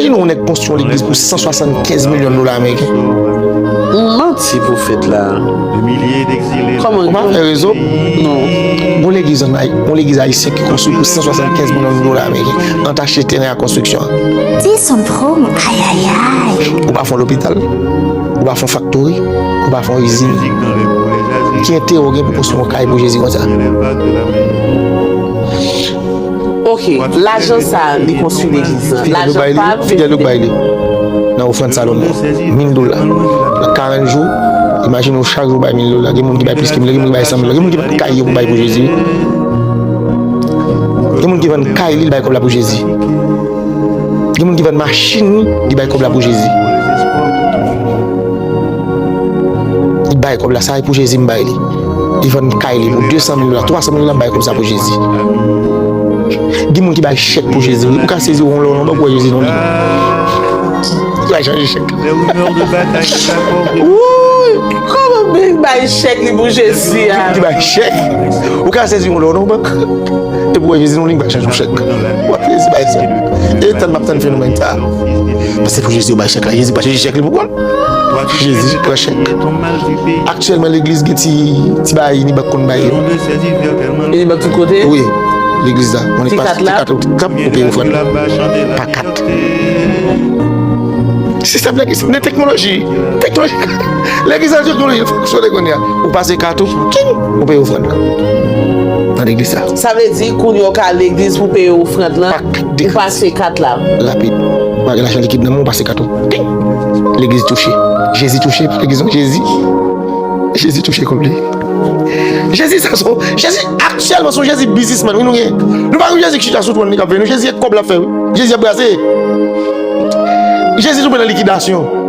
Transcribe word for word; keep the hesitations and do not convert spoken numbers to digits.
Imajine yon nèg konstwi yon legliz pou san swasannkenz milyon dola ameriken. Ou manti pou fèt la. Kòman? Ou pa fè rezo? Non. Yon legliz an Ay-, yon legliz ayisyen ki konstwi pou san swasannkenz milyon dola ameriken. An t achte teren a konstriksyon an. Dis son prom, ayayay. Ou pa fè yon lopital? Ou pa fè yon faktori? Ou pa fè yon izin? Ki enterè w gen pou konstwi yon kay pou Jezi konsa? Ok, lajan sa a, li konstwi legliz lan. Fidèl ou bay li, fidèl ou bay li. Nan ofrann Salomon, mil dola. Nan karant jou, imajine w chak jou bay mil dola. Gen moun ki bay plis ke mil, gen moun ki bay san mil dola. Gen moun ki vann kay yo pou bay pou Jezi. Gen moun ki vann kay li, li bay kòb la pou Jezi. Gen moun ki vann machin li, li bay kòb la pou Jezi. Li bay kòb la, sa e pou Jezi m bay li. Li vann kay li pou de san mil dola, twa san mil dola, bay kòb sa pou Jezi. Gen moun ki bay chèk pou Jezi, wi. Ou ka sezi yon lò nan bank, ou wè Jezi nan liy. Ou ka chanje chèk. Wouy, kòman moun bay chèk li pou Jezi a? Gen moun ki bay chèk. Ou ka sezi yon lò nan bank, epi ou wè Jezi nan liy, ou ka chanje yon chèk. W ap sezi bay sa. E tann m ap tann fenomèn sa. Paske pou Jezi, ou bay chèk la, Jezi pa chanje chèk li pou kò l. Jezi pran chèk. Aktyèlman, legliz gen ti, ti bagay Unibank konn bay yo. Unibank tout kote? Wi, legliz la. Ti kat la? Ti kat, ou peye ofrann la. Pa kat. Sistèm legliz, nan teknoloji. Teknoloji. Legliz la, teknoloji fonksyone kounye a. Ou pase kat ou, ting, ou peye ofrann la. Nan legliz la. Sa vle di, kounye a ou ka al legliz pou peye ofrann lan, ou pase kat la. Rapid. Ou pa gen lajan likid nan men w, ou pase kat ou. Ting! Legliz touche. Jezi touche, pa legliz non, Jezi. Jezi touche kòb li. Jezi sa se, Jezi aktyèlman se yon Jezi biznismann, wi, nou gen. Nou pa gen Jezi ki chita sou twòn li k ap veye, nou Jezi e kòb l ap fè, wi. Jezi ap brase. Jezi tonbe nan likidasyon.